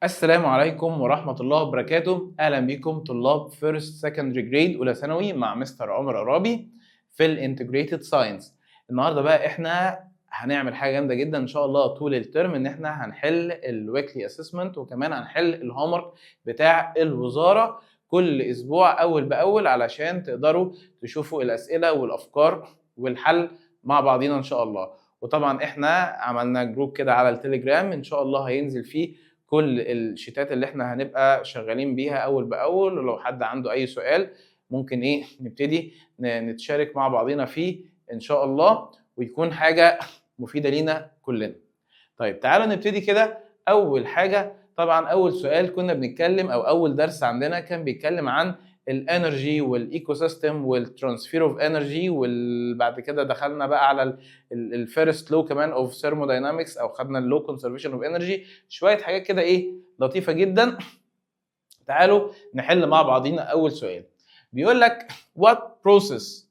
السلام عليكم ورحمة الله وبركاته. أهلا بكم طلاب first secondary grade، أولى ثانوي، مع مستر عمر عرابي في ال integrated science. النهارده بقى احنا هنعمل حاجة جامدة جدا إن شاء الله طول الترم، إن احنا هنحل ال weekly assessment وكمان هنحل ال homework بتاع الوزارة كل أسبوع أول بأول، علشان تقدروا تشوفوا الأسئلة والأفكار والحل مع بعضينا إن شاء الله. وطبعا احنا عملنا group كده على التليجرام، ان شاء الله هينزل فيه كل الشيتات اللي احنا هنبقى شغالين بيها اول باول، ولو حد عنده اي سؤال ممكن ايه نبتدي نتشارك مع بعضينا فيه ان شاء الله، ويكون حاجة مفيدة لينا كلنا. طيب، تعالوا نبتدي كده. اول حاجة طبعا، اول سؤال كنا بنتكلم او اول درس عندنا كان بيتكلم عن ال energy وال ecosystem وال transfer of energy، وبعد كده دخلنا بقى على ال first law كمان of thermodynamics، او خدنا ال law conservation of energy، شوية حاجات كده ايه لطيفة جدا. تعالوا نحل مع بعضينا. اول سؤال بيقول لك: what process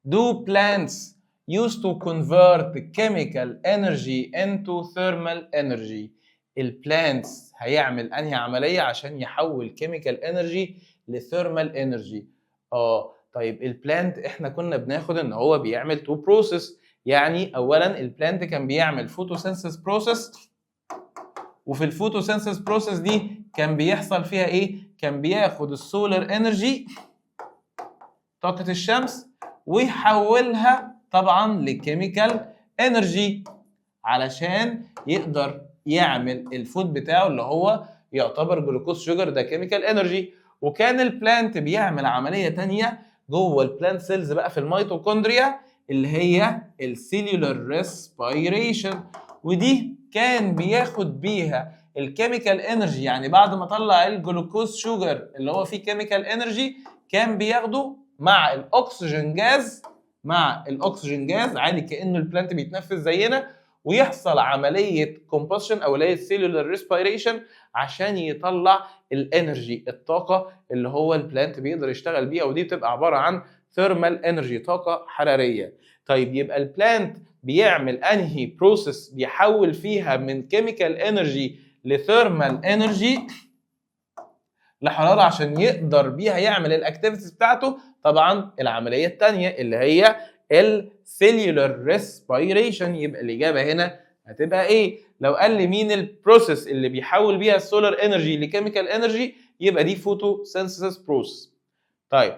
do plants use to convert chemical energy into thermal energy؟ ال plants هيعمل انهي عملية عشان يحول chemical energy ل thermal energy؟ طيب، ال plant احنا كنا بناخد ان هو بيعمل two process. يعني اولا ال plant كان بيعمل photosynthesis process، وفي ال photosynthesis process دي كان بيحصل فيها ايه؟ كان بياخد ال solar energy، طاقة الشمس، ويحولها طبعا ل chemical energy علشان يقدر يعمل ال food بتاعه اللي هو يعتبر glucose sugar، ده chemical energy. وكان ال plant بيعمل عملية تانية جوه ال plant cells بقى في الميتوكوندريا، اللي هي ال cellular respiration، ودي كان بياخد بيها ال chemical energy. يعني بعد ما طلع ال glucose sugar اللي هو فيه chemical energy، كان بياخده مع ال oxygen gas، مع ال oxygen gas عادي كانه ال plant بيتنفس زينا، ويحصل عملية combustion او اللي هي ال cellular respiration عشان يطلع ال energy، الطاقة اللي هو ال plant بيقدر يشتغل بيها، ودي بتبقى عبارة عن thermal energy، طاقة حراريه. طيب، يبقى ال plant بيعمل انهي process بيحول فيها من chemical energy ل thermal energy، لحراره، عشان يقدر بيها يعمل ال activities بتاعته؟ طبعا العملية الثانية اللي هي ال cellular respiration. يبقى الاجابة هنا هتبقى ايه؟ لو قال لي مين ال process اللي بيحول بيها ال solar energy ل chemical energy، يبقى دي photosynthesis process. طيب،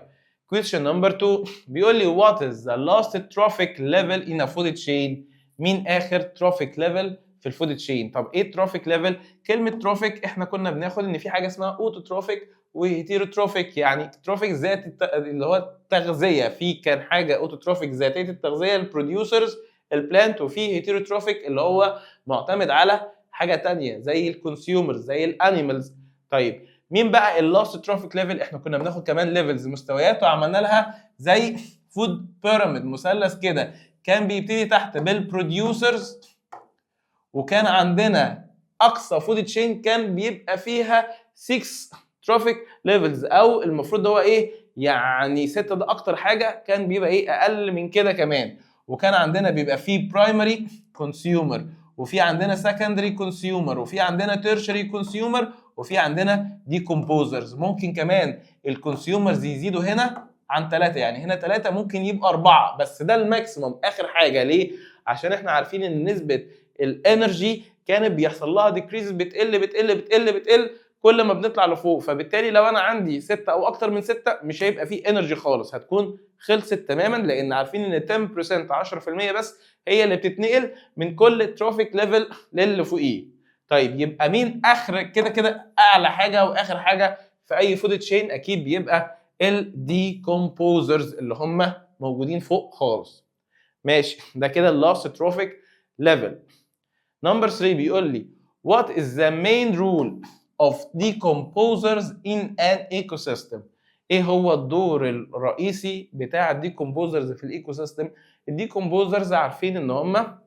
question number 2 بيقول لي: what is the last trophic level in a food chain؟ مين اخر trophic level في ال food chain؟ طب ايه trophic level؟ كلمة trophic احنا كنا بناخد ان في حاجة اسمها autotrophic و heterotrophic، يعني trophic ذات اللي هو التغذيه. في كان حاجة autotrophic ذاتية التغذيه، ال producers، ال plant، وفي heterotrophic اللي هو معتمد على حاجة تانية زي ال consumers، زي ال animals. طيب، مين بقى ال last trophic level؟ احنا كنا بناخد كمان levels، مستويات، وعملنا لها زي food pyramid، مثلث كده، كان بيبتدي تحت بال producers، وكان عندنا اقصى food chain كان بيبقى فيها 6 trophic levels، او المفروض هو ايه يعني 6 ده اكتر حاجه، كان بيبقى ايه اقل من كده كمان. وكان عندنا بيبقى فيه primary consumer، وفي عندنا secondary consumer، وفي عندنا tertiary consumer، وفي عندنا decomposers. ممكن كمان ال consumers يزيدوا هنا عن 3، يعني هنا 3 ممكن يبقى 4، بس ده ال maximum، آخر حاجة. ليه؟ عشان احنا عارفين ان نسبة ال energy كانت بيحصل لها decrease، بتقل بتقل بتقل بتقل كل ما بنطلع لفوق. فبالتالي لو انا عندي 6 او اكتر من 6 مش هيبقى فيه energy خالص، هتكون خلصت تماما، لان عارفين ان 10%، 10% بس هي اللي بتتنقل من كل trophic level للي فوقيه. طيب، يبقى مين اخر كده كده اعلى حاجة واخر حاجة في اي food chain؟ اكيد بيبقى ال decomposers اللي هم موجودين فوق خالص. ماشي، ده كده ال last trophic level. number 3 بيقول لي: what is the main role of decomposers in an ecosystem؟ ايه هو الدور الرئيسي بتاع ال decomposers في ال ecosystem؟ ال decomposers عارفين ان هم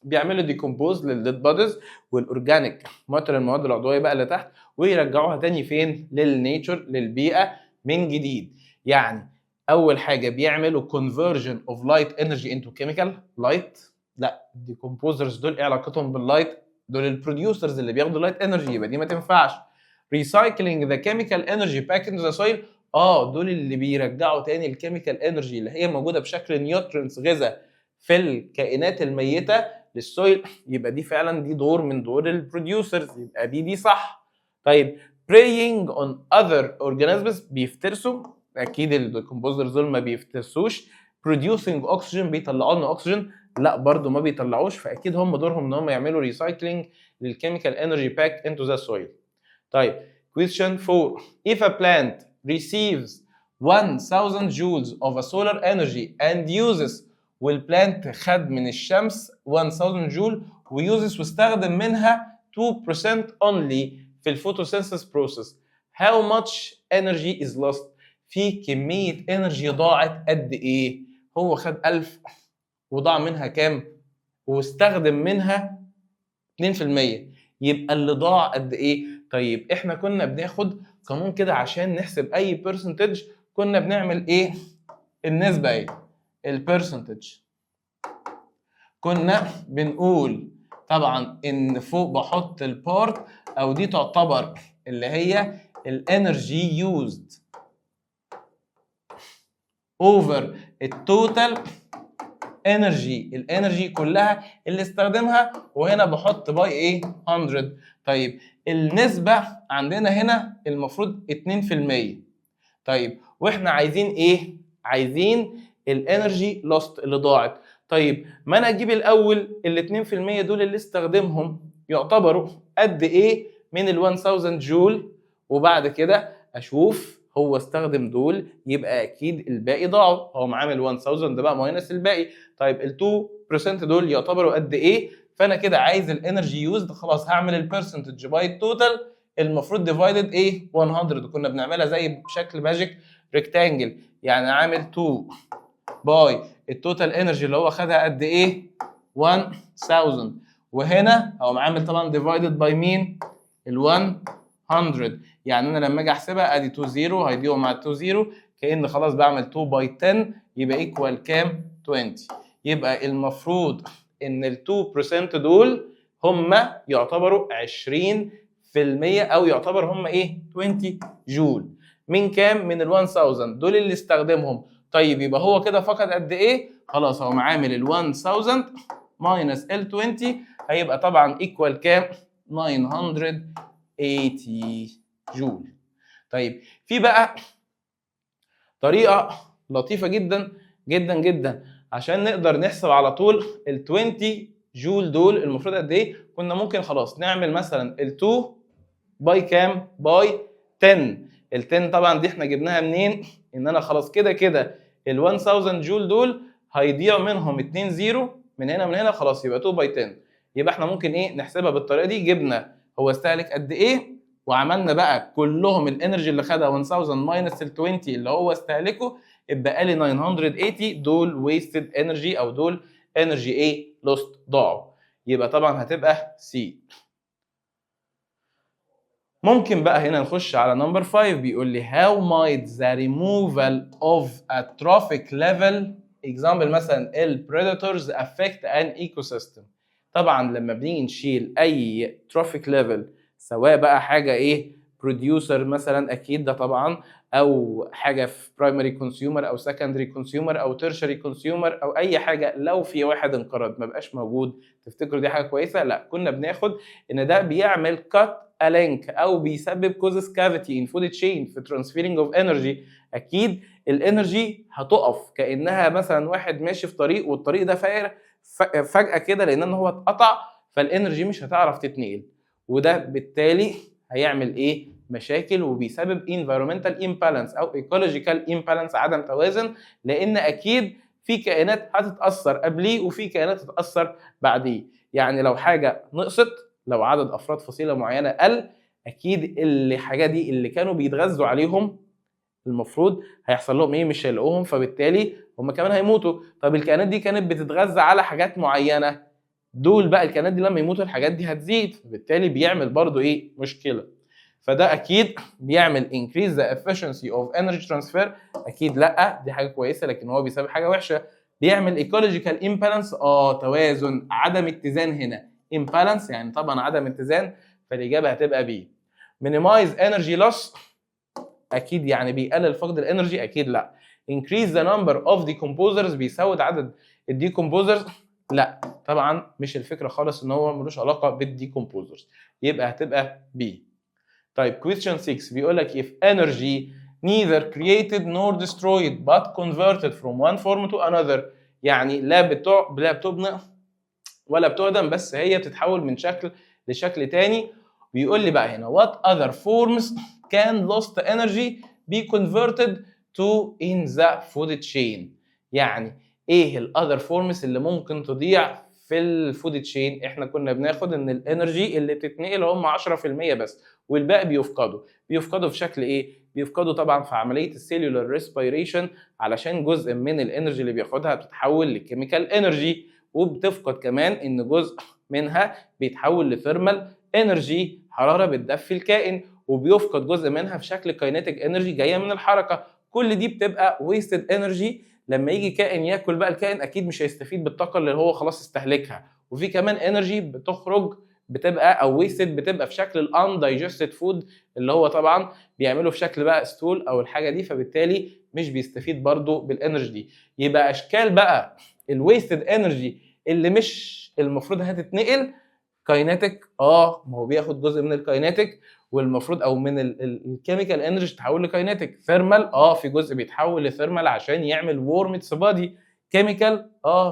بيعملوا decompose لل dead bodies وال organic matter، المواد العضوية بقى اللي تحت، ويرجعوها تاني فين؟ لل nature، للبيئة من جديد. يعني اول حاجة بيعملوا conversion of light energy into chemical light. لا، ال decomposers دول ايه علاقتهم بال light؟ دول ال producers اللي بياخدوا light energy، يبقى دي ما تنفعش. recycling the chemical energy back into the soil، دول اللي بيرجعوا تاني ال chemical energy اللي هي موجودة بشكل nutrients، غذاء في الكائنات الميته، لل soil، يبقى دي فعلا دي دور من دور ال producers، يبقى دي صح. طيب، preying on other organisms، بيفترسوا؟ اكيد ال decomposers دول ما بيفترسوش. producing oxygen، بيطلعوا لنا اكسجين؟ لا، برضو ما بيطلعوش. فاكيد هم دورهم ان هم يعملوا recycling لل chemical energy back into the soil. طيب، question 4: if a plant receives 1000 joules of a solar energy and uses، وال plant خد من الشمس 1000 جول و uses، واستخدم منها 2% only في ال photosynthesis process، how much energy is lost؟ في كمية energy ضاعت قد ايه؟ هو خد 1000 وضاع منها كام؟ واستخدم منها 2%، يبقى اللي ضاع قد ايه؟ طيب، احنا كنا بناخد قانون كده عشان نحسب اي percentage، كنا بنعمل ايه؟ النسبة ايه؟ ال percentage. كنا بنقول طبعا ان فوق بحط ال part او دي تعتبر اللي هي ال energy used over ال total energy، ال energy كلها اللي استخدمها، وهنا بحط by ايه؟ 100. طيب، النسبة عندنا هنا المفروض 2%. طيب، واحنا عايزين ايه؟ عايزين ال energy lost اللي ضاعت. طيب، ما انا اجيب الاول ال 2% دول اللي استخدمهم يعتبروا قد ايه من ال 1000 جول، وبعد كده اشوف هو استخدم دول، يبقى اكيد الباقي ضاعوا. هو عامل 1000 بقى minus الباقي. طيب، ال 2% دول يعتبروا قد ايه؟ فانا كده عايز ال energy used، خلاص هعمل ال percentage by ال total، المفروض divided ايه؟ 100. كنا بنعملها زي بشكل magic rectangle، يعني عامل 2 by ال total energy اللي هو خدها قد ايه؟ 1000، وهنا هو عامل طبعا divided by مين؟ ال 100. يعني انا لما اجي احسبها، ادي 2 0 هيضيعوا مع 2 0، كأن خلاص بعمل 2 by 10، يبقى equal كام؟ 20. يبقى المفروض ان ال 2% دول هم يعتبروا 20% او يعتبر هم ايه؟ 20 جول. من كام؟ من ال 1000، دول اللي استخدمهم. طيب، يبقى هو كده فقد قد ايه؟ خلاص، هو عامل ال 1000 minus ال 20، هيبقى طبعا equal كام؟ 980 جول. طيب، في بقى طريقه لطيفة جدا جدا جدا عشان نقدر نحسب على طول ال 20 جول دول المفروض قد ايه. كنا ممكن خلاص نعمل مثلا ال 2 by كام؟ by 10. ال 10 طبعا دي احنا جبناها منين؟ ان انا خلاص كده كده ال 1000 جول دول هيضيعوا منهم 2 0 من هنا من هنا، خلاص يبقى 2 by 10. يبقى احنا ممكن ايه؟ نحسبها بالطريقة دي. جبنا هو استهلك قد ايه، وعملنا بقى كلهم ال energy اللي خدها 1000 minus ال 20 اللي هو استهلكه، اتبقى لي 980. دول wasted energy او دول energy ايه؟ lost، ضاعوا. يبقى طبعا هتبقى C. ممكن بقى هنا نخش على number 5، بيقول لي how might the removal of a trophic level، example مثلا ال predators، affect an ecosystem؟ طبعا لما بنيجي نشيل اي trophic level، سواء بقى حاجة ايه؟ producer مثلا اكيد ده طبعا، او حاجة في primary consumer او secondary consumer او tertiary consumer او اي حاجه، لو في واحد انقرض، ما بقاش موجود، تفتكروا دي حاجة كويسه؟ لا، كنا بناخد ان ده بيعمل cut a link او بيسبب causes cavity in food chain في transferring of energy. اكيد ال energy هتقف، كانها مثلا واحد ماشي في طريق والطريق ده فاير فجاة كده، لان هو اتقطع، فال energy مش هتعرف تتنقل، وده بالتالي هيعمل ايه؟ مشاكل، وبيسبب environmental imbalance او ecological imbalance، عدم توازن، لان اكيد في كائنات هتتاثر قبليه وفي كائنات هتتاثر بعديه. يعني لو حاجة نقصت، لو عدد افراد فصيلة معينة قل، اكيد الحاجة دي اللي كانوا بيتغذوا عليهم المفروض هيحصل لهم ايه؟ مش هيلاقوهم، فبالتالي هم كمان هيموتوا. طب الكائنات دي كانت بتتغذى على حاجات معينه، دول بقى الكائنات دي لما يموتوا الحاجات دي هتزيد، فبالتالي بيعمل برضو ايه؟ مشكله. فده اكيد بيعمل increase the efficiency of energy transfer؟ اكيد لا، دي حاجة كويسه، لكن هو بيسبب حاجة وحشه. بيعمل ecological imbalance، توازن، عدم اتزان هنا. imbalance، يعني طبعا عدم اتزان، فالاجابه هتبقى B. minimize energy loss، اكيد يعني بيقلل فقد ال energy؟ اكيد لا. increase the number of decomposers، بيزود عدد ال decomposers؟ لا طبعا، مش الفكرة خالص ان هو ملوش علاقة بال decomposers، يبقى هتبقى B. طيب، question 6 بيقول لك if energy neither created nor destroyed but converted from one form to another، يعني لا بتبنى ولا بتهدم، بس هي بتتحول من شكل لشكل تاني. بيقول لي بقى هنا what other forms can lost energy be converted to in the food chain؟ يعني ايه ال other forms اللي ممكن تضيع في ال food chain؟ احنا كنا بناخد ان ال energy اللي بتتنقل هم 10% بس، والباقي بيفقدوا. بيفقدوا في شكل ايه؟ بيفقدوا طبعا في عملية ال cellular respiration، علشان جزء من ال energy اللي بياخدها بتتحول ل chemical energy، وبتفقد كمان ان جزء منها بيتحول ل thermal energy، حرارة بتدفي الكائن، وبيفقد جزء منها في شكل kinetic energy جاية من الحركه. كل دي بتبقى wasted energy. لما يجي كائن ياكل بقى، الكائن اكيد مش هيستفيد بالطاقة اللي هو خلاص استهلكها. وفي كمان energy بتخرج بتبقى او wasted، بتبقى في شكل ال undigested food، اللي هو طبعا بيعمله في شكل بقى stool او الحاجة دي، فبالتالي مش بيستفيد برضو بال energy دي. يبقى اشكال بقى ال wasted energy اللي مش المفروض هتتنقل: kinetic، ما هو بياخد جزء من ال kinetic والمفروض او من ال chemical energy تتحول ل kinetic. thermal، في جزء بيتحول ل thermal عشان يعمل warm its body. chemical،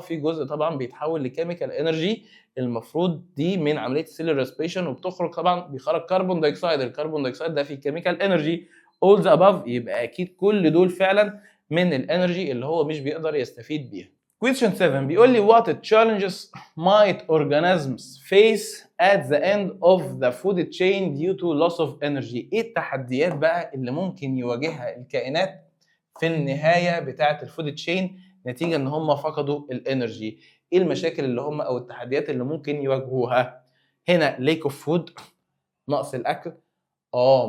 في جزء طبعا بيتحول ل chemical energy، المفروض دي من عملية ال cellular respiration، وبتخرج طبعا بيخرج carbon dioxide، ال carbon dioxide ده فيه chemical energy. all the above، يبقى اكيد كل دول فعلا من ال energy اللي هو مش بيقدر يستفيد بيها. Question 7 بيقول لي what challenges might organisms face at the end of the food chain due to loss of energy؟ ايه التحديات بقى اللي ممكن يواجهها الكائنات في النهاية بتاعه ال food chain نتيجة ان هم فقدوا ال energy؟ ايه المشاكل اللي هم او التحديات اللي ممكن يواجهوها هنا؟ lack of food، نقص الاكل.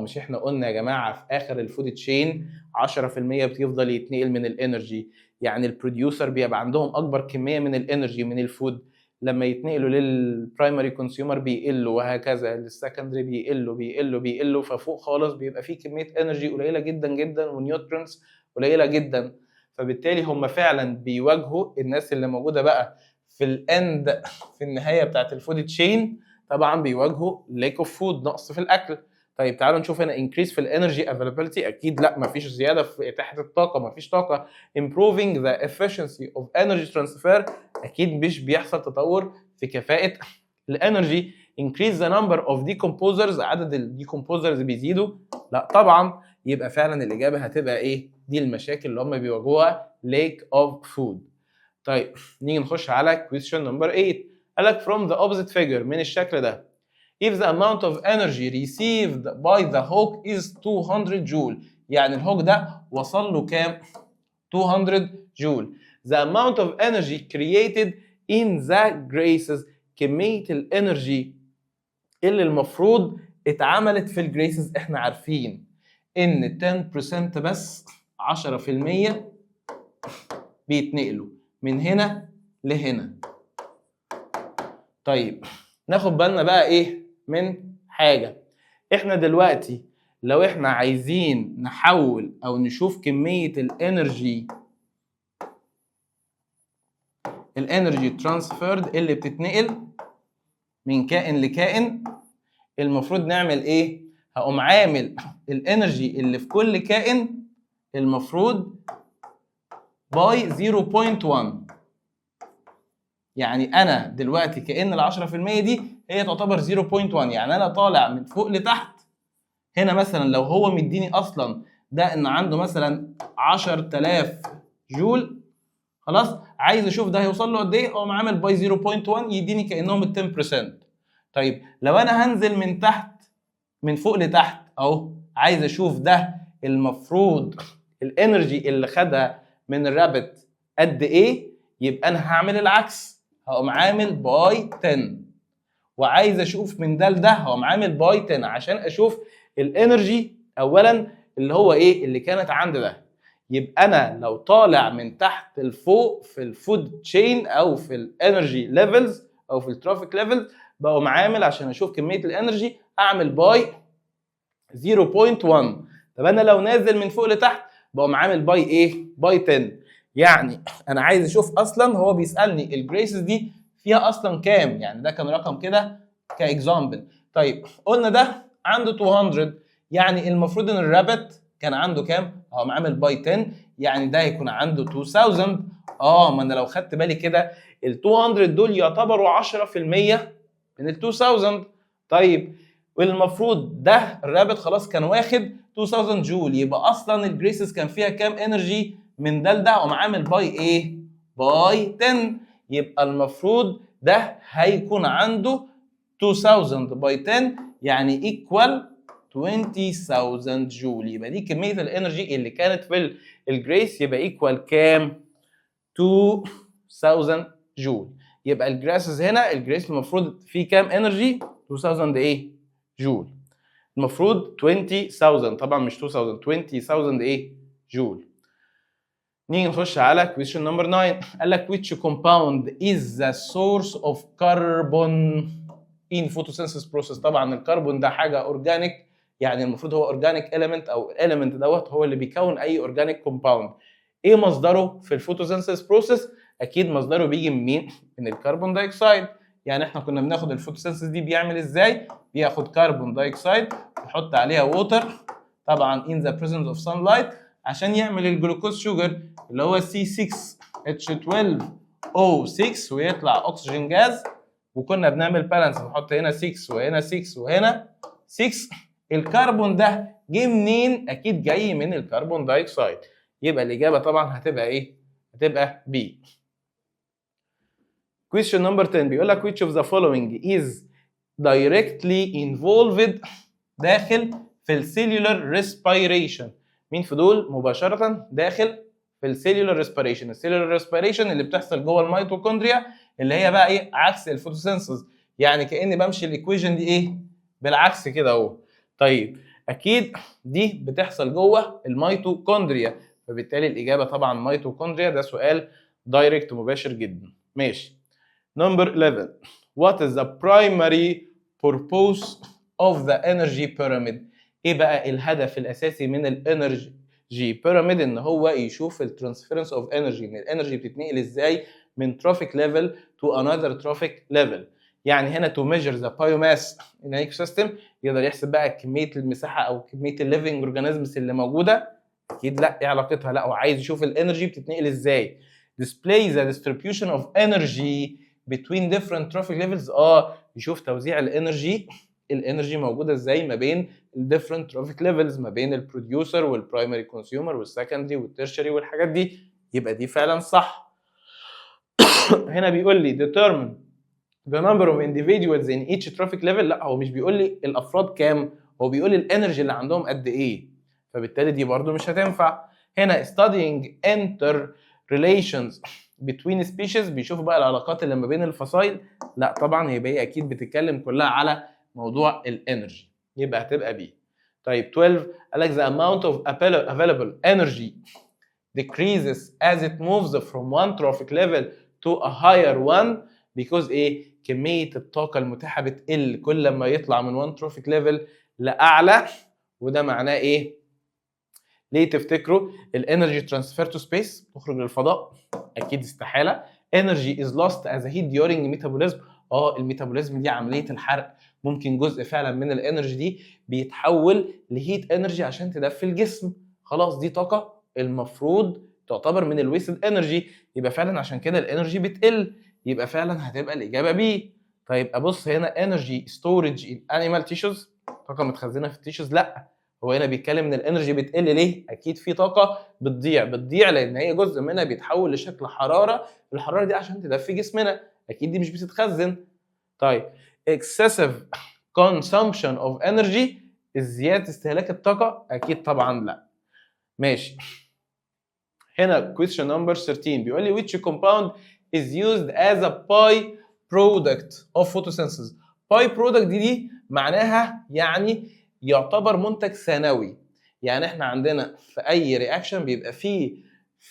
مش احنا قلنا يا جماعة في اخر ال food chain 10% بيفضل يتنقل من ال energy؟ يعني ال producer بيبقى عندهم اكبر كمية من ال energy من ال food، لما يتنقلوا لل primary consumer بيقلوا، وهكذا لل secondary بيقلوا بيقلوا بيقلوا، ففوق خالص بيبقى فيه كمية energy قليله جدا جدا و nutrients قليله جدا. فبالتالي هم فعلا بيواجهوا، الناس اللي موجودة بقى في ال end، في النهاية بتاعت ال food chain، طبعا بيواجهوا lack of food، نقص في الاكل. طيب، تعالوا نشوف هنا increase في ال energy availability، اكيد لا، مفيش زيادة في اتاحة الطاقه، مفيش طاقه. improving the efficiency of energy transfer، اكيد مش بيحصل تطور في كفاءة ال energy. increase the number of decomposers، عدد ال decomposers بيزيدوا؟ لا طبعا. يبقى فعلا الاجابة هتبقى ايه؟ دي المشاكل اللي هم بيواجهوها lack of food. طيب، نيجي نخش على question number 8. قال لك from the opposite figure، من الشكل ده، if the amount of energy received by the hawk is 200 جول، يعني ال hawk ده وصل له كام؟ 200 joule. the amount of energy created in the grasses، كمية ال energy اللي المفروض اتعملت في ال grasses. احنا عارفين ان 10% بس، 10% بيتنقلوا من هنا لهنا. طيب، ناخد بالنا بقى ايه من حاجة. احنا دلوقتي لو احنا عايزين نحول او نشوف كمية ال energy transferred اللي بتتنقل من كائن لكائن، المفروض نعمل ايه؟ هقوم عامل ال energy اللي في كل كائن المفروض by 0.1. يعني انا دلوقتي كأن ال 10% دي هي تعتبر 0.1، يعني انا طالع من فوق لتحت هنا. مثلا لو هو مديني اصلا ده ان عنده مثلا 10000 جول، خلاص، عايز اشوف ده هيوصل له قد ايه، اقوم عامل by 0.1، يديني كانهم ال 10%. طيب، لو انا هنزل من تحت، من فوق لتحت اهو، عايز اشوف ده المفروض ال energy اللي خدها من ال rabbit قد ايه، يبقى انا هعمل العكس، هقوم عامل by 10. وعايز اشوف من ده لده، هقوم عامل by 10، عشان اشوف ال energy اولا اللي هو ايه اللي كانت عند ده. يبقى انا لو طالع من تحت لفوق في ال food chain او في ال energy levels او في ال trophic levels، بقوم عامل عشان اشوف كمية ال energy اعمل by 0.1. طب انا لو نازل من فوق لتحت بقوم عامل by ايه؟ by 10. يعني انا عايز اشوف اصلا هو بيسالني ال grasses دي فيها اصلا كام، يعني ده كان رقم كده ك example. طيب قلنا ده عنده 200، يعني المفروض ان ال rabbit كان عنده كام؟ هو عامل by 10، يعني ده هيكون عنده 2000. ما انا لو خدت بالي كده ال 200 دول يعتبروا 10% من ال 2000. طيب والمفروض ده ال rabbit خلاص كان واخد 2000 جول، يبقى اصلا ال grasses كان فيها كام energy من ده لده؟ قوم عامل by ايه؟ by 10. يبقى المفروض ده هيكون عنده 2000 by 10، يعني equal 20000 جول. يبقى دي كمية ال energy اللي كانت في ال grass، يبقى equal كام؟ 2000 جول. يبقى ال grasses هنا، ال grass المفروض فيه كام energy؟ 2000 ايه؟ جول. المفروض 20000 طبعا، مش 2000، 20000 ايه؟ جول. نيجي نخش على question number 9. قال لك which compound is the source of carbon in photosynthesis process؟ طبعا الكربون ده حاجة organic، يعني المفروض هو organic element او element دوت هو اللي بيكون اي organic compound. ايه مصدره في ال photosynthesis process؟ اكيد مصدره بيجي من مين؟ من ال carbon dioxide. يعني احنا كنا بناخد ال photosynthesis دي بيعمل ازاي؟ بياخد carbon dioxide، يحط عليها water طبعا in the presence of sunlight عشان يعمل ال glucose sugar اللي هو C6H12O6 ويطلع oxygen gas. وكنا بنعمل balance، نحط هنا 6 وهنا 6 وهنا 6. الكربون ده جه منين؟ اكيد جاي من ال carbon dioxide. يبقى الاجابة طبعا هتبقى ايه؟ هتبقى B. Question number 10 بيقول لك which of the following is directly involved داخل في ال cellular respiration؟ مين في دول مباشرة داخل في ال cellular respiration؟ ال cellular respiration اللي بتحصل جوه الميتوكوندريا، اللي هي بقى ايه؟ عكس ال photosynthesis، يعني كاني بمشي ال equation دي ايه؟ بالعكس كده اهو. طيب اكيد دي بتحصل جوه الميتوكوندريا، فبالتالي الاجابة طبعا ميتوكوندريا. ده سؤال direct مباشر جدا. ماشي. Number 11، What is the primary purpose of the energy pyramid؟ ايه بقى الهدف الاساسي من ال energy pyramid؟ ان هو يشوف ال transference of energy، ان ال energy بتتنقل ازاي من trophic level to another trophic level. يعني هنا to measure the biomass in an ecosystem، يقدر يحسب بقى كمية المساحة او كمية ال living organisms اللي موجوده؟ اكيد لا، ايه علاقتها؟ لا، هو عايز يشوف ال energy بتتنقل ازاي. display the distribution of energy between different trophic levels، يشوف توزيع ال energy، ال energy موجودة ازاي ما بين ال different trophic levels، ما بين ال producer وال primary consumer وال secondary وال tertiary والحاجات دي. يبقى دي فعلا صح. هنا بيقول لي determine the number of individuals in each trophic level. لا، هو مش بيقول لي الافراد كام، هو بيقول لي ال energy اللي عندهم قد ايه، فبالتالي دي برضو مش هتنفع. هنا studying inter relations between species، بيشوفوا بقى العلاقات اللي ما بين الفصائل. لا طبعا، يبقى هي اكيد بتتكلم كلها على موضوع ال energy، يبقى هتبقى B. طيب 12 قال لك the amount of available energy decreases as it moves from one trophic level to a higher one because ايه؟ كمية الطاقة المتاحة بتقل كل ما يطلع من one trophic level لأعلى، وده معناه ايه؟ ليه تفتكروا؟ ال energy transfer to space، تخرج للفضاء؟ اكيد استحاله. energy is lost as a heat during metabolism. ال metabolism دي عملية الحرق، ممكن جزء فعلا من ال energy دي بيتحول ل heat energy عشان تدفي الجسم. خلاص، دي طاقة المفروض تعتبر من ال wasted energy، يبقى فعلا عشان كده ال energy بتقل، يبقى فعلا هتبقى الاجابة B. طيب ابص هنا، energy storage in animal tissues، طاقة متخزنه في ال tissues؟ لا، هو هنا بيتكلم ان ال energy بتقل ليه؟ اكيد في طاقة بتضيع، بتضيع لان هي جزء منها بيتحول لشكل حراره، الحرارة دي عشان تدفي جسمنا، اكيد دي مش بتتخزن. طيب excessive consumption of energy، ازدياد استهلاك الطاقه؟ اكيد طبعا لا. ماشي، هنا question number 13 بيقول لي which compound is used as a by product of photosynthesis؟ by product دي معناها يعني يعتبر منتج ثانوي. يعني احنا عندنا في اي reaction بيبقى فيه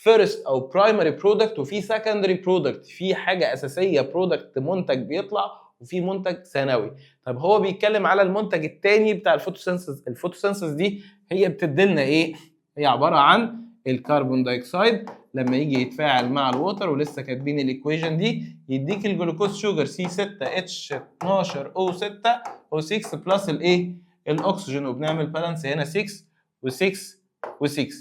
first او primary product وفي secondary product، في حاجة اساسية product منتج بيطلع، وفي حاجة ثانوية بتطلع. وفي منتج ثانوي. طب هو بيتكلم على المنتج الثاني بتاع ال photosynthesis. ال photosynthesis دي هي بتديلنا ايه؟ هي عبارة عن ال carbon dioxide لما يجي يتفاعل مع ال water، ولسه كاتبين ال equation دي، يديك ال glucose sugar C 6 H 12 O 6 O 6 plus الايه؟ الاكسجين. وبنعمل balance هنا 6 و6 و6.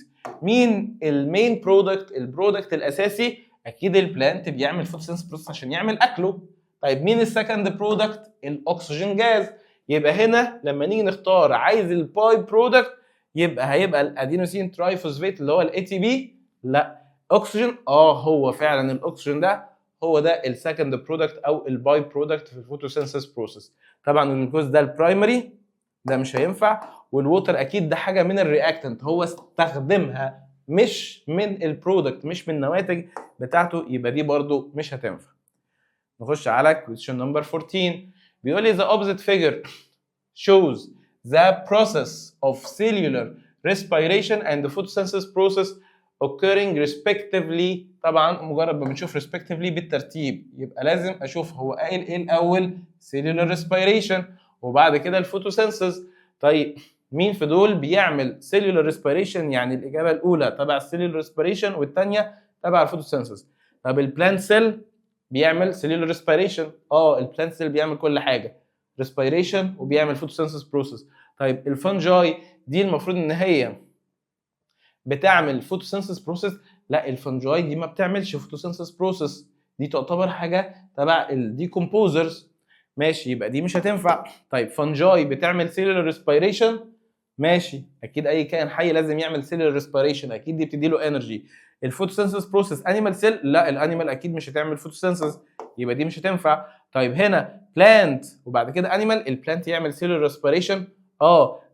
مين ال main product؟ ال product الاساسي اكيد ال plant بيعمل photosynthesis process عشان يعمل اكله. طيب مين ال second product؟ ال oxygen gas. يبقى هنا لما نيجي نختار عايز ال by product، يبقى هيبقى ال adenosine triphosphate اللي هو ال ATP؟ لا. اكسجين؟ هو فعلا الاكسجين ده هو ده ال second product او ال by product في ال photosynthesis process. طبعا الجلوكوز ده ال primary، ده مش هينفع. وال water اكيد ده حاجة من ال reactant هو استخدمها، مش من ال product، مش من النواتج بتاعته، يبقى دي برضو مش هتنفع. نخش على question number 14. بيقول لي the opposite figure shows the process of cellular respiration and the photosynthesis process occurring respectively. طبعا مجرد ما بنشوف respectively بالترتيب، يبقى لازم اشوف هو قايل ايه الاول. cellular respiration وبعد كده ال photosynthesis. طيب مين في دول بيعمل cellular respiration؟ يعني الاجابة الاولى تبع cellular respiration والثانية تبع ال photosynthesis. طب ال plant cell بيعمل cellular respiration؟ ال plant cell بيعمل كل حاجه، respiration وبيعمل photosynthesis process. طيب ال fungi دي المفروض ان هي بتعمل photosynthesis process؟ لا، ال fungi دي ما بتعملش photosynthesis process، دي تعتبر حاجة تبع ال decomposers. ماشي، يبقى دي مش هتنفع. طيب fungi بتعمل cellular respiration؟ ماشي، اكيد اي كائن حي لازم يعمل cellular respiration، اكيد دي بتدي له energy. ال photosynthesis process animal cell؟ لا، ال animal اكيد مش هتعمل photosynthesis، يبقى دي مش هتنفع. طيب هنا plant وبعد كده animal، ال plant يعمل cellular respiration؟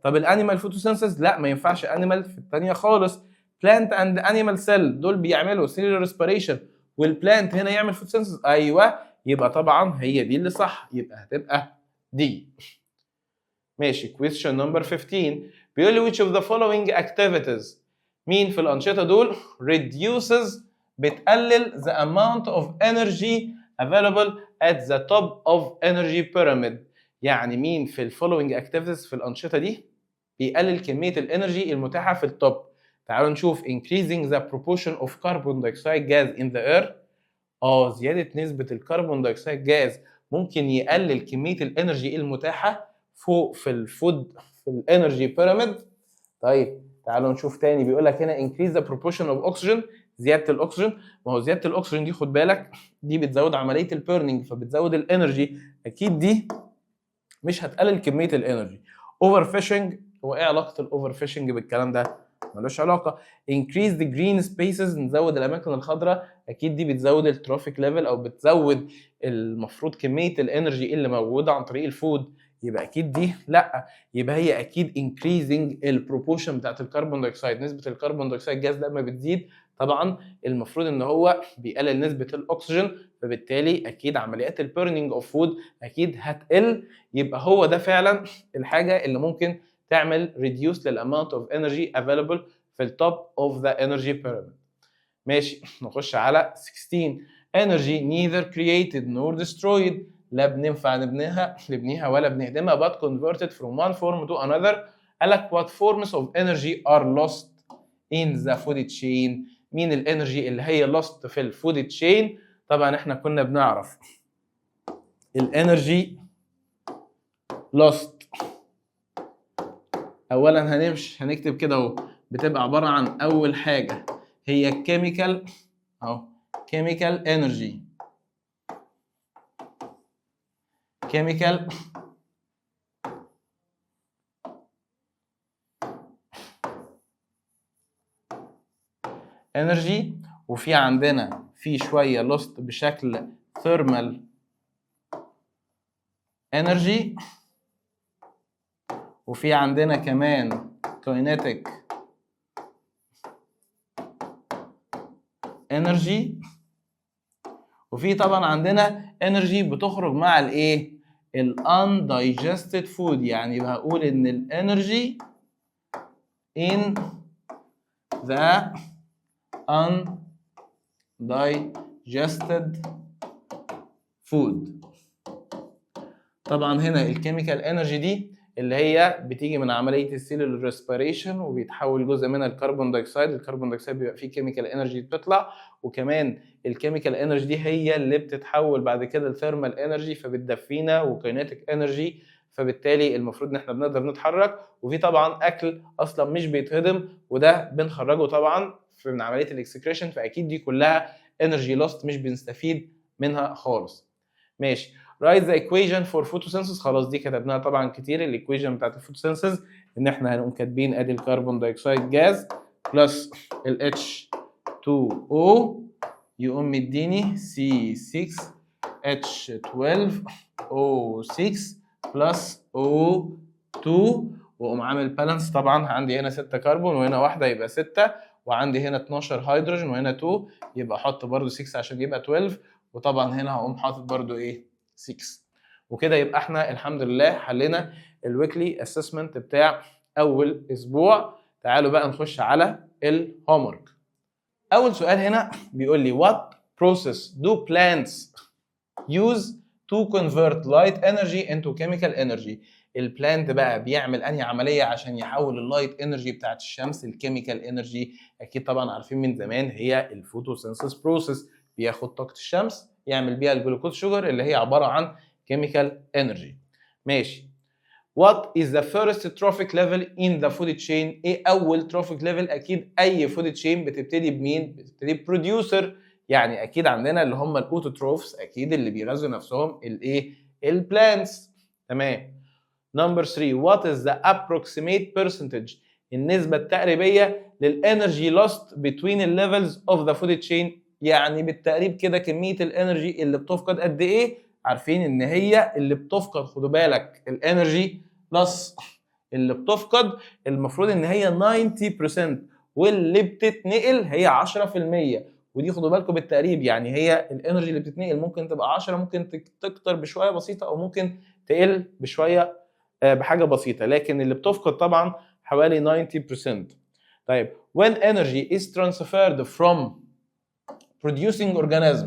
طب ال animal photosynthesis؟ لا، ما ينفعش animal في الثانية خالص. plant and animal cell دول بيعملوا cellular respiration وال plant هنا يعمل photosynthesis؟ ايوه، يبقى طبعا هي دي اللي صح، يبقى هتبقى دي. ماشي، question number 15 بيقول لي which of the following activities، مين في الأنشطة دول reduces، بتقلل the amount of energy available at the top of energy pyramid؟ يعني مين في ال following activities، في الأنشطة دي، بيقلل كمية ال energy المتاحة في ال top؟ تعالوا نشوف. increasing the proportion of carbon dioxide gas in the air. زيادة نسبة ال carbon dioxide gas ممكن يقلل كمية ال energy المتاحة فوق في ال food في ال energy pyramid. طيب تعالوا نشوف تاني. بيقول لك هنا increase the proportion of oxygen، زيادة الاكسجين. ما هو زيادة الاكسجين دي خد بالك دي بتزود عملية ال burning، فبتزود ال energy، اكيد دي مش هتقلل كمية ال energy. overfishing، هو ايه علاقة ال overfishing بالكلام ده؟ ملوش علاقه. increase the green spaces، نزود الاماكن الخضراء، اكيد دي بتزود ال trophic level او بتزود المفروض كمية ال energy اللي موجودة عن طريق ال food، يبقى اكيد دي لا. يبقى هي اكيد increasing ال proportion بتاعت ال carbon dioxide. نسبه ال carbon dioxide gas لما بتزيد طبعا المفروض ان هو بيقلل نسبه الاكسجين، فبالتالي اكيد عمليات ال burning of food اكيد هتقل. يبقى هو ده فعلا الحاجة اللي ممكن تعمل reduce لل amount of energy available في ال top of the energy pyramid. ماشي، نخش على 16. energy neither created nor destroyed، لا بننفع نبنيها ولا بنهدمها، but converted from one form to another. قال لك what forms of energy are lost in the food chain؟ مين ال energy اللي هي lost في ال food chain؟ طبعا احنا كنا بنعرف ال energy lost، اولا هنمشي هنكتب كده اهو، بتبقى عبارة عن اول حاجة هي chemical اهو، chemical energy، chemical energy، وفي عندنا في شوية lost بشكل thermal energy، وفي عندنا كمان kinetic energy، وفي طبعا عندنا energy بتخرج مع الايه؟ ال undigested food. يعني بقول ان ال energy in the undigested food. طبعا هنا ال chemical energy دي اللي هي بتيجي من عملية ال cellular respiration، وبيتحول جزء منها ال carbon dioxide. ال carbon dioxide بيبقى فيه chemical energy بتطلع، وكمان ال chemical energy دي هي اللي بتتحول بعد كده ل thermal energy فبتدفينا، و kinetic energy، فبالتالي المفروض ان احنا بنقدر نتحرك. وفي طبعا اكل اصلا مش بيتهضم، وده بنخرجه طبعا في من عملية ال excretion، فاكيد دي كلها energy lost مش بنستفيد منها خالص. ماشي، write the equation for photosynthesis. خلاص دي كتبناها طبعا كتير، ال equation بتاعت ال photosynthesis ان احنا هنقوم كاتبين ادي ال carbon dioxide gas plus ال H2O يقوم مديني C6H12O6 plus O2، واقوم عامل balance. طبعا عندي هنا 6 كربون وهنا واحدة يبقى 6، وعندي هنا 12 هيدروجين وهنا 2 يبقى احط برده 6 عشان يبقى 12، وطبعا هنا هقوم حاطط برده ايه؟ 6. وكده يبقى احنا الحمد لله حلينا ال weekly assessment بتاع اول اسبوع. تعالوا بقى نخش على ال homework. اول سؤال هنا بيقول لي what process do plants use to convert light energy into chemical energy؟ ال plant بقى بيعمل انهي عملية عشان يحول ال light energy بتاعت الشمس ال chemical energy؟ اكيد طبعا عارفين من زمان هي ال photosynthesis process، بياخد طاقة الشمس يعمل بيها ال glucose sugar اللي هي عبارة عن chemical energy. ماشي، What is the first trophic level in the food chain؟ ايه اول trophic level؟ اكيد اي food chain بتبتدي بمين؟ بتبتدي ب producer، يعني اكيد عندنا اللي هم ال autotrophs، اكيد اللي بيغذوا نفسهم الايه؟ ال plants. تمام. number 3، what is the approximate percentage، النسبة التقريبية لل energy lost between the levels of the food chain؟ يعني بالتقريب كده كمية ال energy اللي بتفقد قد ايه؟ عارفين ان هي اللي بتفقد، خدوا بالك، ال energy loss اللي بتفقد المفروض ان هي 90% واللي بتتنقل هي 10%. ودي خدوا بالكم بالتقريب، يعني هي ال energy اللي بتتنقل ممكن تبقى 10، ممكن تكتر بشوية بسيطة او ممكن تقل بشوية بحاجة بسيطه، لكن اللي بتفقد طبعا حوالي 90%. طيب، when energy is transferred from producing organism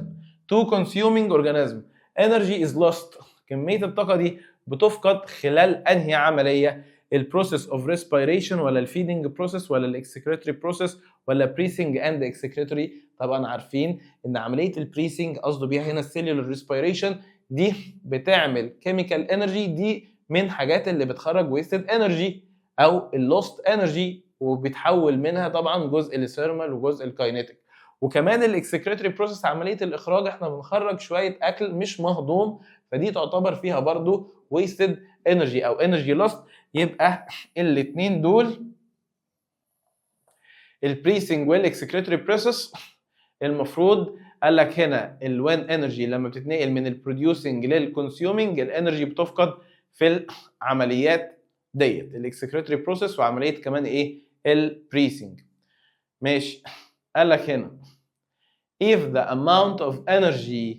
to consuming organism، energy is lost. كمية الطاقة دي بتفقد خلال انهي عمليه؟ ال process of respiration ولا ال feeding process ولا ال excretory process ولا breathing and excretory؟ طبعا عارفين ان عملية ال breathing قصده بيها هنا ال cellular respiration، دي بتعمل chemical energy، دي من حاجات اللي بتخرج wasted energy او ال lost energy، وبيتحول منها طبعا جزء ل thermal وجزء ال kinetic. وكمان ال excretory process عملية الاخراج، احنا بنخرج شوية اكل مش مهضوم، فدي تعتبر فيها برضو wasted energy او energy lost. يبقى الاثنين دول ال breathing وال excretory process. المفروض قال لك هنا ال when energy لما بتتنقل من ال producing لل consuming، ال energy بتفقد في العمليات ديت، ال excretory process وعملية كمان ايه؟ ال breathing. ماشي، قال لك هنا if the amount of energy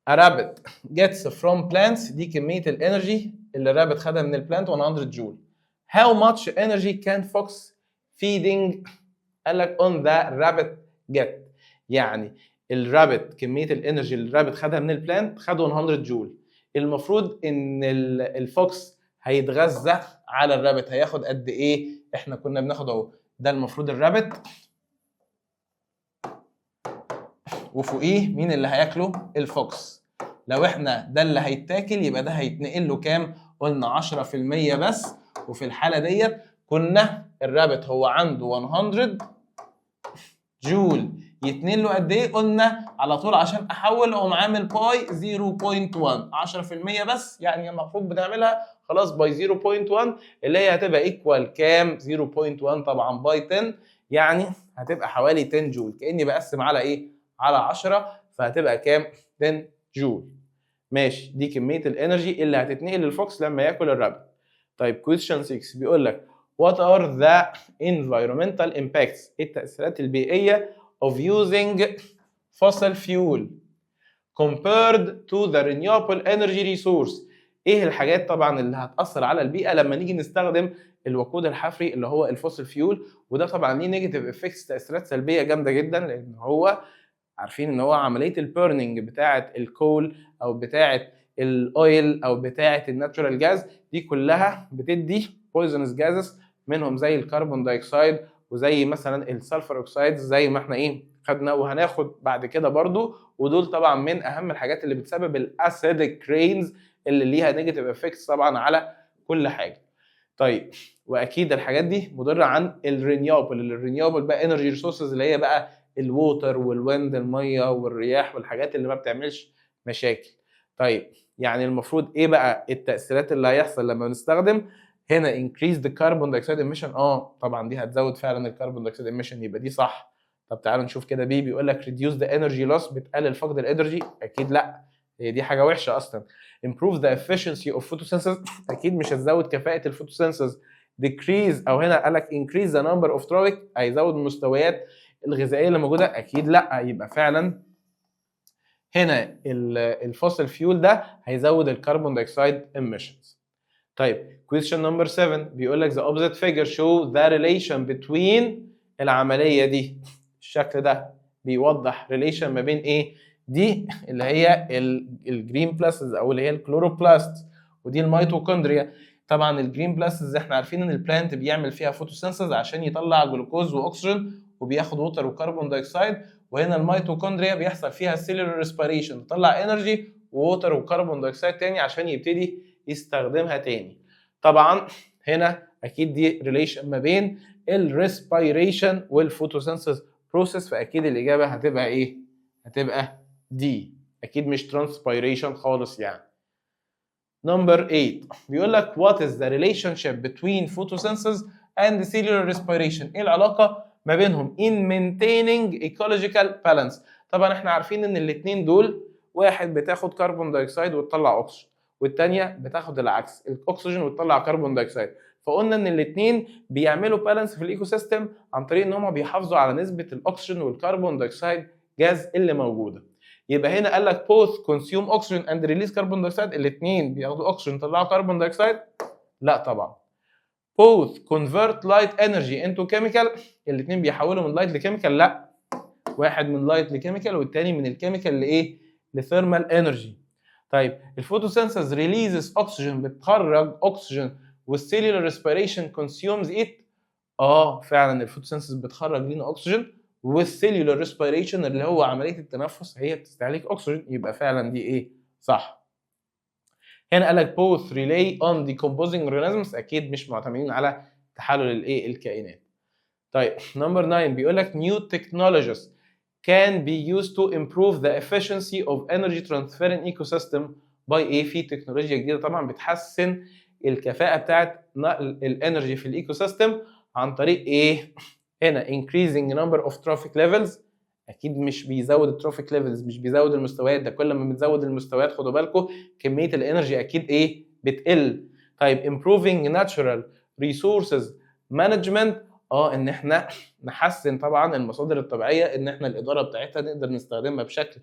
a rabbit gets from plants، دي كمية ال energy اللي ال rabbit خدها من ال plant 100 جول، how much energy can fox feeding قال لك on the rabbit get؟ يعني ال rabbit، كمية ال energy اللي ال rabbit خدها من ال plant، خده 100 جول، المفروض ان ال fox هيتغذى على ال rabbit هياخد قد ايه؟ احنا كنا بناخد اهو، ده المفروض ال rabbit وفوقيه مين اللي هياكله؟ ال fox. لو احنا ده اللي هيتاكل يبقى ده هيتنقل له كام؟ قلنا 10% بس. وفي الحالة ديت كنا ال rabbit هو عنده 100 جول، يتنقل له قد ايه؟ قلنا على طول عشان احول اقوم عامل by 0.1، 10% بس، يعني المفروض بنعملها خلاص by 0.1 اللي هي هتبقى equal كام؟ 0.1 طبعا by 10، يعني هتبقى حوالي 10 جول، كاني بقسم على ايه؟ على 10، فهتبقى كام؟ 10 جول. ماشي، دي كمية ال energy اللي هتتنقل لل fox لما ياكل ال rabbit. طيب، question 6 بيقول لك what are the environmental impacts، ايه التأثيرات البيئية of using fossil fuel compared to the renewable energy resource؟ ايه الحاجات طبعا اللي هتأثر على البيئة لما نيجي نستخدم الوقود الحفري اللي هو ال fossil fuel؟ وده طبعا ليه negative effects، تأثيرات سلبية جامدة جدا، لان هو عارفين ان هو عملية ال burning بتاعة ال coal او بتاعة ال oil او بتاعه ال natural gas، دي كلها بتدي poisonous gases، منهم زي ال carbon dioxide وزي مثلا ال sulfur oxides، زي ما احنا ايه خدنا وهناخد بعد كده برضو. ودول طبعا من اهم الحاجات اللي بتسبب ال acidic rains اللي ليها negative effects طبعا على كل حاجه. طيب، واكيد الحاجات دي مضرة عن ال renewable. ال renewable بقى energy resources اللي هي بقى ال water وال wind، المية والرياح والحاجات اللي ما بتعملش مشاكل. طيب، يعني المفروض ايه بقى التاثيرات اللي هيحصل لما نستخدم هنا؟ increase the carbon dioxide emission. اه طبعا دي هتزود فعلا ال carbon dioxide emission، يبقى دي صح. طب تعالوا نشوف كده B، بيقول لك reduce the energy loss، بتقلل فقد ال energy؟ اكيد لا، هي دي حاجة وحشة اصلا. improve the efficiency of photosynthesis، اكيد مش هتزود كفاءة ال photosynthesis. decrease او هنا قال لك increase the number of trophic، هيزود المستويات الغذائية اللي موجوده؟ اكيد لا. يبقى فعلا هنا ال fossil fuel ده هيزود ال carbon dioxide emissions. طيب، question number 7 بيقول لك the opposite figure show the relation between. العملية دي، الشكل ده بيوضح relation ما بين ايه؟ دي اللي هي ال green plastids او اللي هي ال chloroplast، ودي الميتوكوندريا. طبعا ال green plastids احنا عارفين ان ال plant بيعمل فيها photosynthesis عشان يطلع جلوكوز واكسجين وبياخد water و carbon dioxide، وهنا الميتوكوندريا بيحصل فيها cellular respiration، تطلع energy و water و carbon dioxide تاني عشان يبتدي يستخدمها تاني. طبعا هنا اكيد دي relation ما بين ال respiration وال photosynthesis process، فاكيد الاجابة هتبقى ايه؟ هتبقى D، اكيد مش transpiration خالص يعني. number 8 بيقول لك what is the relationship between photosynthesis and cellular respiration؟ ايه العلاقة ما بينهم in maintaining ecological balance؟ طبعا احنا عارفين ان الاثنين دول، واحد بتاخد carbon dioxide وتطلع اكسجين، والثانية بتاخد العكس، الاكسجين وتطلع carbon dioxide، فقلنا ان الاثنين بيعملوا balance في ال ecosystem عن طريق ان هم بيحافظوا على نسبه الاكسجين وال carbon dioxide gas اللي موجوده. يبقى هنا قال لك both consume oxygen and release carbon dioxide، الاثنين بياخدوا اكسجين يطلعوا carbon dioxide؟ لا طبعا. both convert light energy into chemical، الاثنين بيحولوا من light ل chemical؟ لا، واحد من light ل chemical والتاني من ال chemical لايه؟ ل thermal energy. طيب، ال photosynthesis releases oxygen، بتخرج اكسجين، وال cellular respiration consumes it. اه فعلا ال photosynthesis بتخرج لينا اكسجين، وال cellular respiration اللي هو عملية التنفس هي بتستهلك اكسجين، يبقى فعلا دي ايه؟ صح. هنا قال لك both rely on decomposing organisms، اكيد مش معتمدين على تحلل الايه؟ الكائنات. طيب، number 9 بيقول لك new technologies can be used to improve the efficiency of energy transfer in ecosystem by ايه؟ في تكنولوجيا جديدة طبعا بتحسن الكفاءة بتاعت نقل ال energy في ال ecosystem عن طريق ايه؟ هنا increasing number of trophic levels، اكيد مش بيزود ال trophic levels، مش بيزود المستويات. ده كل ما بتزود المستويات، خدوا بالكم، كمية ال energy اكيد ايه؟ بتقل. طيب، improving natural resources management، ان احنا نحسن طبعا المصادر الطبيعيه، ان احنا الادارة بتاعتها نقدر نستخدمها بشكل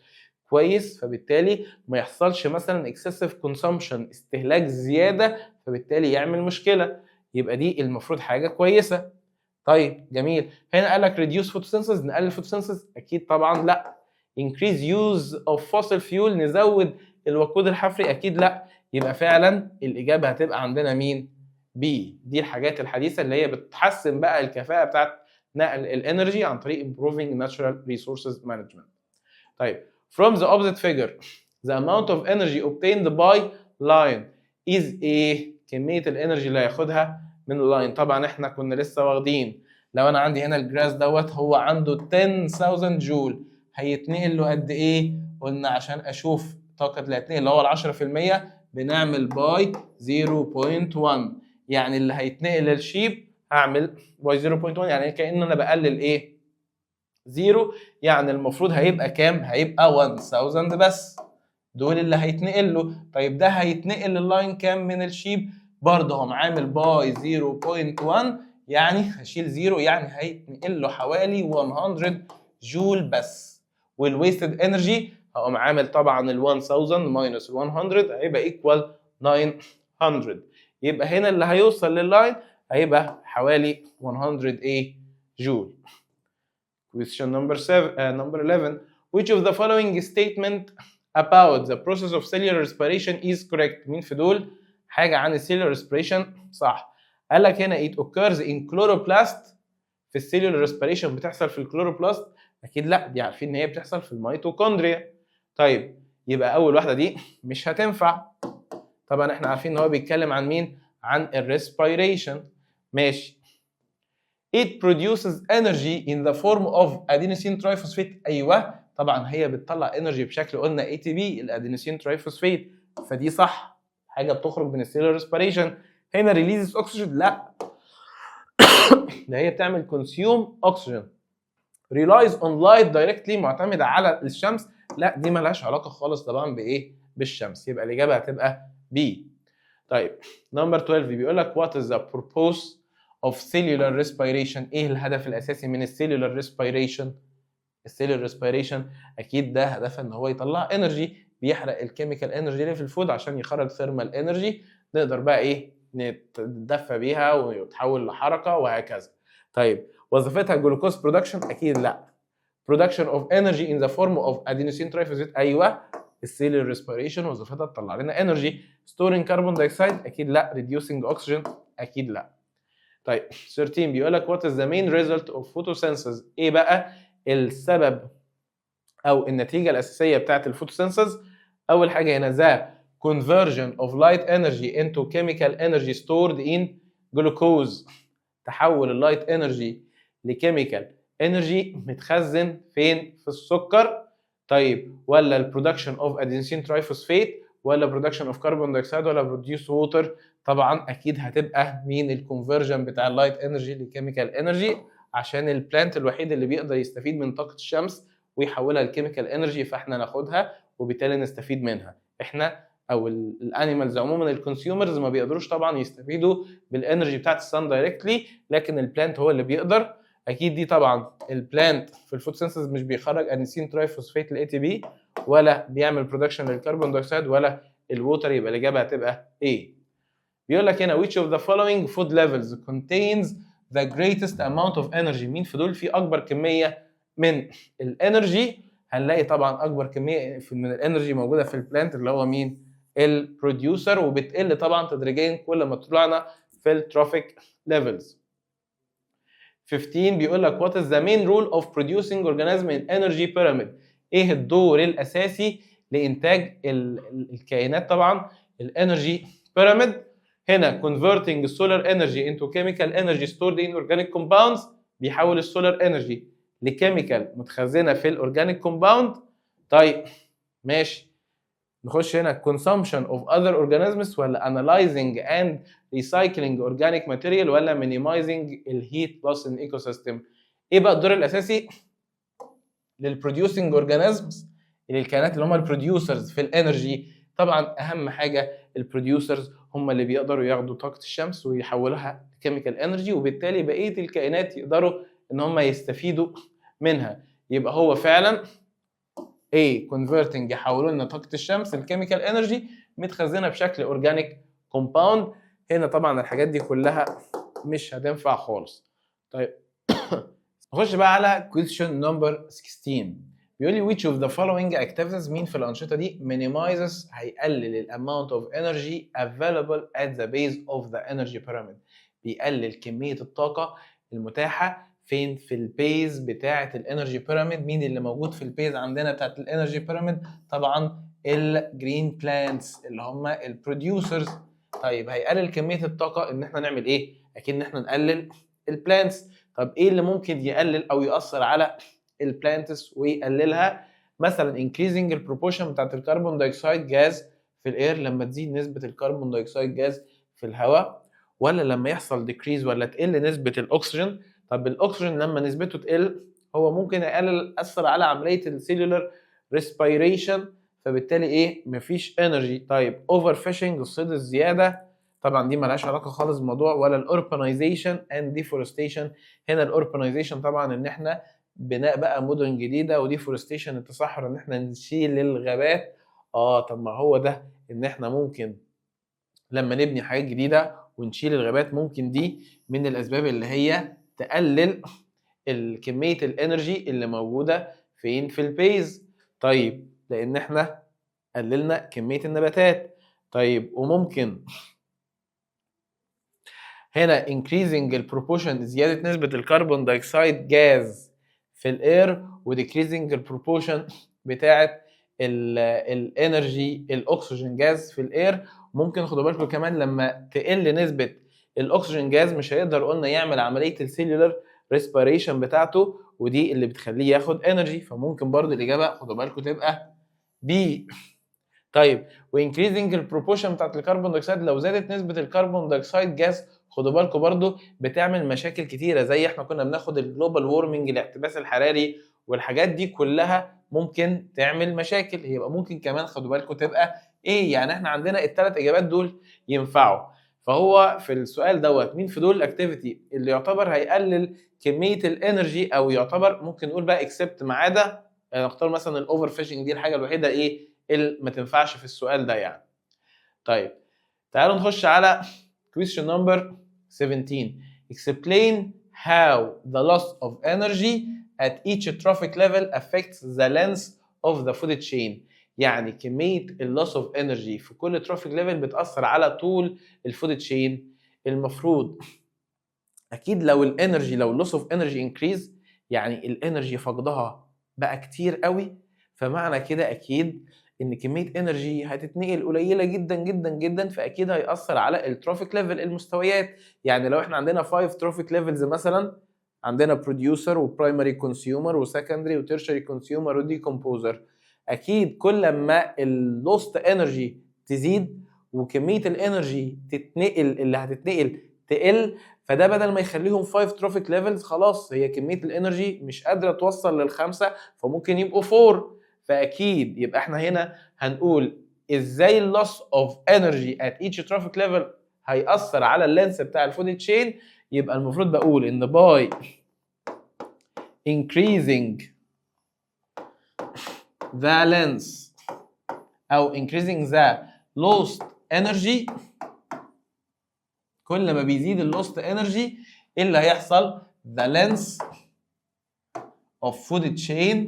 كويس، فبالتالي ما يحصلش مثلا excessive consumption، استهلاك زياده، فبالتالي يعمل مشكله، يبقى دي المفروض حاجة كويسه. طيب جميل، هنا قال لك reduce photosynthesis، نقلل photosynthesis؟ اكيد طبعا لا. increase use of fossil fuel، نزود الوقود الحفري؟ اكيد لا. يبقى فعلا الاجابة هتبقى عندنا مين؟ B. دي الحاجات الحديثة اللي هي بتحسن بقى الكفاءة بتاعت نقل ال energy عن طريق improving natural resources management. طيب، from the opposite figure the amount of energy obtained by lion is ايه؟ كمية ال energy اللي هياخدها من ال lion. طبعا احنا كنا لسه واخدين لو انا عندي هنا ال grass دوت هو عنده 10,000 جول، هيتنقل له قد ايه؟ قلنا عشان اشوف طاقة اللي هيتنقل اللي هو ال 10% بنعمل by 0.1، يعني اللي هيتنقل لل sheep هعمل by 0.1، يعني كأن انا بقلل ايه؟ zero، يعني المفروض هيبقى كام؟ هيبقى 1000 بس، دول اللي هيتنقل له. طيب، ده هيتنقل لل lion كام من ال sheep؟ برضه هم عامل by 0.1، يعني هشيل zero، يعني هيتنقل له حوالي 100 جول بس. وال wasted energy هقوم عامل طبعا ال 1000 minus ال 100 هيبقى equal 900، يبقى هنا اللي هيوصل لل lion هيبقى حوالي 100 ايه؟ جول. question number 7, number 11، which of the following statement about the process of cellular respiration is correct؟ مين في دول حاجة عن ال cellular respiration صح؟ قال لك هنا it occurs in chloroplast. في ال cellular respiration بتحصل في ال chloroplast؟ اكيد لا، دي عارفين ان هي بتحصل في الميتوكوندريا. طيب، يبقى اول واحدة دي مش هتنفع. طبعا احنا عارفين ان هو بيتكلم عن مين؟ عن ال respiration. ماشي. it produces energy in the form of adenosine triphosphate. ايوه طبعا، هي بتطلع energy بشكل قلنا ATP، ال adenosine triphosphate، فدي صح، حاجة بتخرج من ال cellular respiration. هنا releases oxygen، لا، ده هي بتعمل consume oxygen. relies on light directly، معتمدة على الشمس، لا، دي مالهاش علاقة خالص طبعا بايه؟ بالشمس. يبقى الاجابة هتبقى B. طيب، number 12 بيقول لك what is the purpose of cellular respiration؟ ايه الهدف الاساسي من ال cellular respiration؟ ال cellular respiration اكيد ده هدفها ان هو يطلع energy، بيحرق ال chemical energy اللي في ال food عشان يخرج thermal energy نقدر بقى ايه؟ نتدفى بيها ويتحول لحركة وهكذا. طيب، وظيفتها glucose production؟ اكيد لا. production of energy in the form of adenosine triphosphate؟ ايوه، ال cellular respiration وظيفتها تطلع لنا energy. storing carbon dioxide؟ اكيد لا. reducing oxygen؟ اكيد لا. طيب، 13 بيقول لك what is the main result of photosynthesis؟ ايه بقى السبب او النتيجة الاساسية بتاعت ال photosynthesis؟ اول حاجة هنا the conversion of light energy into chemical energy stored in glucose، تحول ال light energy ل chemical energy متخزن فين؟ في السكر. طيب، ولا ال production of adenosine triphosphate، ولا production of carbon dioxide، ولا produce water؟ طبعا اكيد هتبقى مين؟ ال conversion بتاع ال light energy ل chemical energy، عشان ال plant الوحيد اللي بيقدر يستفيد من طاقة الشمس ويحولها ل chemical energy، فاحنا ناخدها وبالتالي نستفيد منها احنا او ال animals عموما. ال consumers ما بيقدروش طبعا يستفيدوا بال energy بتاعت ال sun directly، لكن ال plant هو اللي بيقدر. اكيد دي طبعا ال plant في ال photosynthesis مش بيخرج adenosine triphosphate ال ATP، ولا بيعمل production لل carbon dioxide ولا ال water. يبقى الاجابة هتبقى A. بيقول لك هنا which of the following food levels contains the greatest amount of energy؟ مين في دول في اكبر كمية من ال energy؟ هنلاقي طبعا اكبر كمية من ال energy موجودة في ال plant اللي هو مين؟ ال producer، وبتقل طبعا تدريجيا كل ما طلعنا في ال trophic levels. 15 بيقول لك what is the main role of producing organism in energy pyramid؟ ايه الدور الاساسي لانتاج الكائنات طبعا ال energy pyramid؟ هنا converting solar energy into chemical energy stored in organic compounds، بيحول ال solar energy ل chemical متخزنه في ال organic compound. طيب ماشي، نخش هنا consumption of other organisms، ولا analyzing and recycling organic material، ولا minimizing ال heat loss in ecosystem؟ ايه بقى الدور الاساسي لل producing organisms، للكائنات اللي هم ال producers في ال energy؟ طبعا اهم حاجة ال producers هم اللي بيقدروا ياخدوا طاقة الشمس ويحولوها chemical energy، وبالتالي بقية الكائنات يقدروا ان هم يستفيدوا منها. يبقى هو فعلا ايه؟ converting، يحولوا لنا طاقة الشمس ل chemical energy متخزنه بشكل organic compound. هنا طبعا الحاجات دي كلها مش هتنفع خالص. طيب، نخش بقى على question number 16. بيقول لي which of the following activities، مين في الأنشطة دي minimizes، هيقلل ال amount of energy available at the base of the energy pyramid؟ بيقلل كمية الطاقة المتاحة فين؟ في ال base بتاعة ال energy pyramid. مين اللي موجود في ال base عندنا بتاعة ال energy pyramid؟ طبعا ال green plants اللي هم ال producers. طيب، هيقلل كمية الطاقة ان احنا نعمل ايه؟ اكيد ان احنا نقلل ال plants. طب ايه اللي ممكن يقلل او يأثر على ال plants ويقللها؟ مثلا increasing ال proportion بتاعت ال carbon dioxide gas في ال air، لما تزيد نسبة ال carbon dioxide gas في الهواء، ولا لما يحصل decrease ولا تقل نسبة الاكسجين؟ طب الاكسجين لما نسبته تقل هو ممكن يقلل، اثر على عملية ال cellular respiration، فبالتالي ايه؟ مفيش energy. طيب، overfishing، الصيد الزياده، طبعا دي ملهاش علاقة خالص بالموضوع، ولا ال urbanization and deforestation؟ هنا ال urbanization طبعا ان احنا بناء بقى مدن جديده، و deforestation التصحر، ان احنا نشيل الغابات. طب ما هو ده ان احنا ممكن لما نبني حاجات جديدة ونشيل الغابات ممكن دي من الاسباب اللي هي تقلل كمية ال energy اللي موجودة فين؟ في ال base. طيب، لان احنا قللنا كمية النباتات. طيب وممكن هنا increasing ال proportion، زيادة نسبه ال carbon dioxide gas في ال air، و decreasing ال proportion بتاعه ال energy ال oxygen gas في ال air. ممكن خدوا بالكم كمان لما تقل نسبه ال oxygen gas مش هيقدر قلنا يعمل عملية ال cellular respiration بتاعته، ودي اللي بتخليه ياخد energy، فممكن برضو الاجابة خدوا بالكم تبقى B. طيب و increasing ال proportion بتاعت ال carbon dioxide، لو زادت نسبه ال carbon dioxide gas خدوا بالكم برضو بتعمل مشاكل كتيرة، زي احنا كنا بناخد ال global warming، الاحتباس الحراري والحاجات دي كلها ممكن تعمل مشاكل. يبقى ممكن كمان خدوا بالكم تبقى A. يعني احنا عندنا الثلاث اجابات دول ينفعوا. فهو في السؤال دوت مين في دول ال activity اللي يعتبر هيقلل كمية ال energy، او يعتبر ممكن نقول بقى except ما عدا، يعني نختار مثلا ال overfishing، دي الحاجة الوحيدة ايه اللي ما تنفعش في السؤال ده يعني. طيب تعالوا نخش على question number 17. explain how the loss of energy at each trophic level affects the length of the food chain. يعني كمية ال loss of energy في كل trophic level بتأثر على طول ال food chain. المفروض اكيد لو ال energy، لو ال loss of energy increase، يعني ال energy فقدها بقى كتير قوي، فمعنى كده اكيد ان كمية energy هتتنقل قليله جدا جدا جدا، فاكيد هيأثر على ال trophic level، المستويات. يعني لو احنا عندنا 5 trophic levels مثلا، عندنا producer و primary consumer و secondary و tertiary consumer و decomposer، اكيد كل ما ال lost energy تزيد وكمية ال energy تتنقل اللي هتتنقل تقل، فده بدل ما يخليهم 5 trophic levels خلاص هي كمية ال energy مش قادرة توصل للخمسة، فممكن يبقوا 4. فاكيد يبقى احنا هنا هنقول ازاي ال loss of energy at each trophic level هيأثر على ال length بتاع ال food chain. يبقى المفروض بقول ان by increasing the length او increasing the lost energy، كل ما بيزيد ال lost energy ايه اللي هيحصل؟ the length of food chain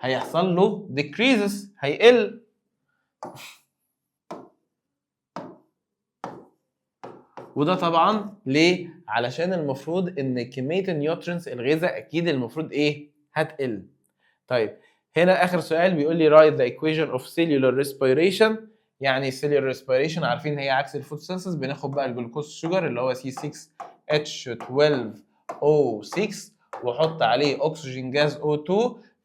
هيحصل له decreases، هيقل. وده طبعا ليه؟ علشان المفروض ان كمية ال nutrients، الغذاء، اكيد المفروض ايه؟ هتقل. طيب هنا اخر سؤال بيقول لي write the equation of cellular respiration. يعني cellular respiration عارفين ان هي عكس ال photosynthesis، بناخد بقى ال glucose sugar اللي هو C6H12O6 واحط عليه oxygen gas O2،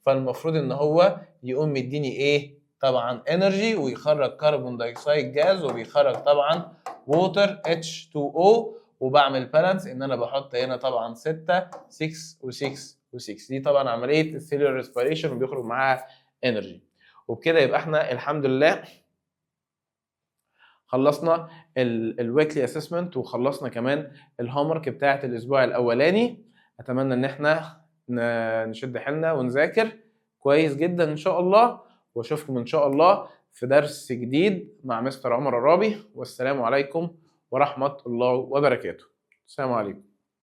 فالمفروض ان هو يقوم مديني ايه؟ طبعا energy، ويخرج carbon dioxide gas، وبيخرج طبعا water H2O. وبعمل balance ان انا بحط هنا طبعا 6 6 و6 و6، دي طبعا عملية ال cellular respiration وبيخرج معاها energy. وبكده يبقى احنا الحمد لله خلصنا ال weekly assessment وخلصنا كمان ال homework بتاعت الاسبوع الاولاني. اتمنى ان احنا نشد حيلنا ونذاكر كويس جدا ان شاء الله، واشوفكم ان شاء الله في درس جديد مع مستر عمر الرابي، والسلام عليكم ورحمة الله وبركاته. السلام عليكم.